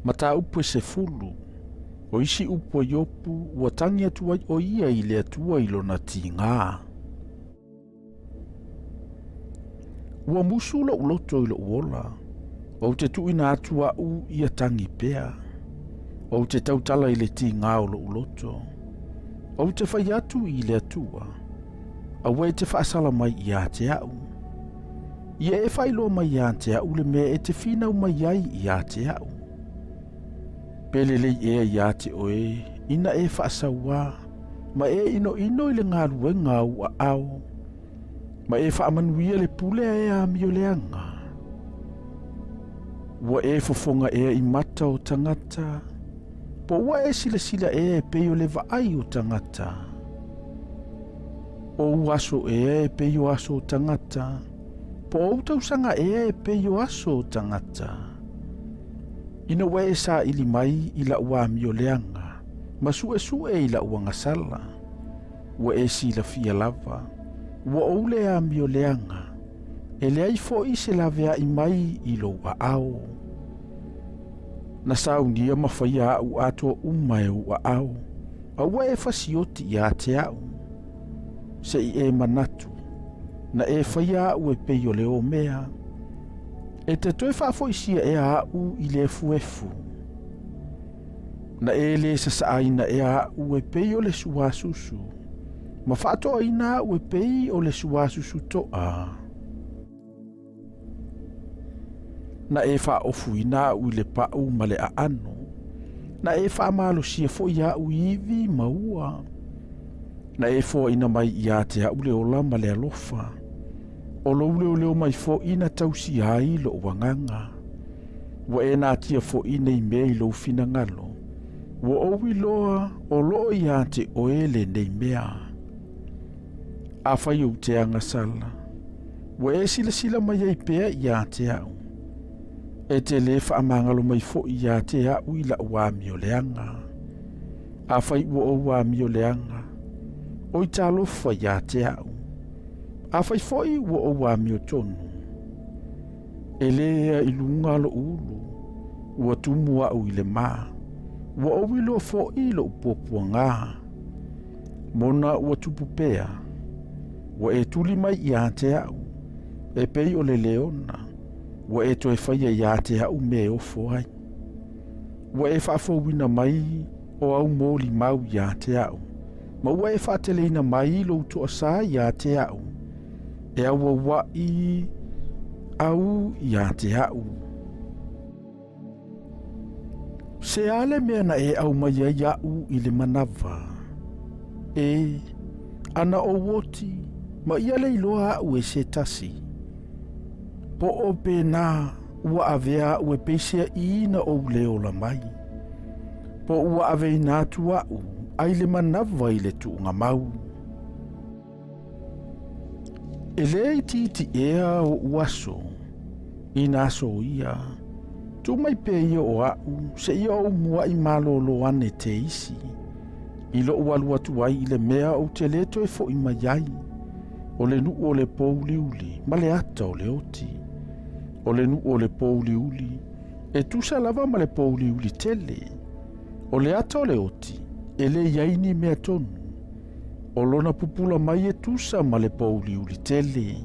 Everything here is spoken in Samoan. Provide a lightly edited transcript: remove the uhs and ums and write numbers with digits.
Mataupu e 10, o isi upu a Iopu ua tagi atu ai ʻo ia i le Atua i lona tigā. Ua musu loʻu loto i loʻu ola, ou te tuuina atu aʻu ia tagi pea. Ou te tautala i le tigā o loʻu loto. Ou te fai atu i le Atua, aua e te faasala mai iā te aʻu. Ia e faailoa mai iā te aʻu le mea e te finau mai ai iā te aʻu. Pe lelei ea iā te ʻoe ina e faasauā, ma e ʻinoʻino i le galuega a ou aao, ma e faamanuia le pule a e amioleaga. Ua e fofoga ea i mata o tagata, po ua e silasila ea e pei o le vaai o tagata. O ou aso ea e pei o aso o tagata, po o ou tausaga ea e pei o aso o tagata. Ina ua e saili mai i laʻu amioleaga, ma suʻesuʻe i laʻu agasala, ua e silafia lava, ua ou le amioleaga, e leai foʻi se laveaʻi mai i lou aao. Na saunia ma faia aʻu atoa uma e ou aao, a ua e fasioti iā te aʻu. Se i e manatu, na e faia aʻu e pei o le omea, e te toe faafoisia ea aʻu i le efuefu. Na e lē sasaaina ea aʻu e pei o le suasusu, ma faatoaina aʻu e pei o le suasusu toa. Na e faaofuina aʻu i le paʻu ma le aano, na e faamalosia foʻi aʻu i iwi ma ua. Na e foaina mai iā te aʻu le ola ma le alofa, o lou leoleo mai foʻi na tausia ai loʻu agaga. Ua e natia foʻi nei mea i lou finagalo, ua ou iloa o loo iā te ʻoe lenei mea. Afai ou te agasala, ua e silasila mai ai pea iā te aʻu. E te lē faamagalo mai foʻi iā te aʻu i laʻu amioleaga. Afai ua ou amioleaga, oi talofa iā te aʻu. Afai foʻi ua ou amiotonu, e lē ea i luga loʻu ulu, ua tumu aʻu i le mā, ua ou iloa foʻi loʻu puapuagā. Mona ua tupu pea, ua e tuli mai iā te aʻu, e pei o le leona, ua e toe faia iā te aʻu me e ofo ai. Ua e faafouina mai o au molimau iā te aʻu, ma ua e faateleina mai lou toasā iā te aʻu, e auauaʻi au iā te aʻu. Se a le mea na e aumai ai iaʻu i le manawa, e, ana ou oti, ma ia le iloa aʻu e se tasi. Po o pēnā, ua avea aʻu e peisea i na ou le ola mai. Po ua aveina atu aʻu, ai le manawa i le tuuga mau. E lē itiiti ea oʻu aso i nā aso ia, tuu mai pea ia o aʻu seia ou muaʻi malōlō ane te isi, i loʻu alu atu ai i le mea ou te lē toe foʻi mai ai, o le nuʻu o le pōuliuli ma le ata o le oti. O le nuʻu o le pōuliuli, e tusa lava ma le pōuliuli tele. O le ata o le oti, e lē i ai ni mea tonu. O lona pupula mai e tusa ma le pōuliuli tele.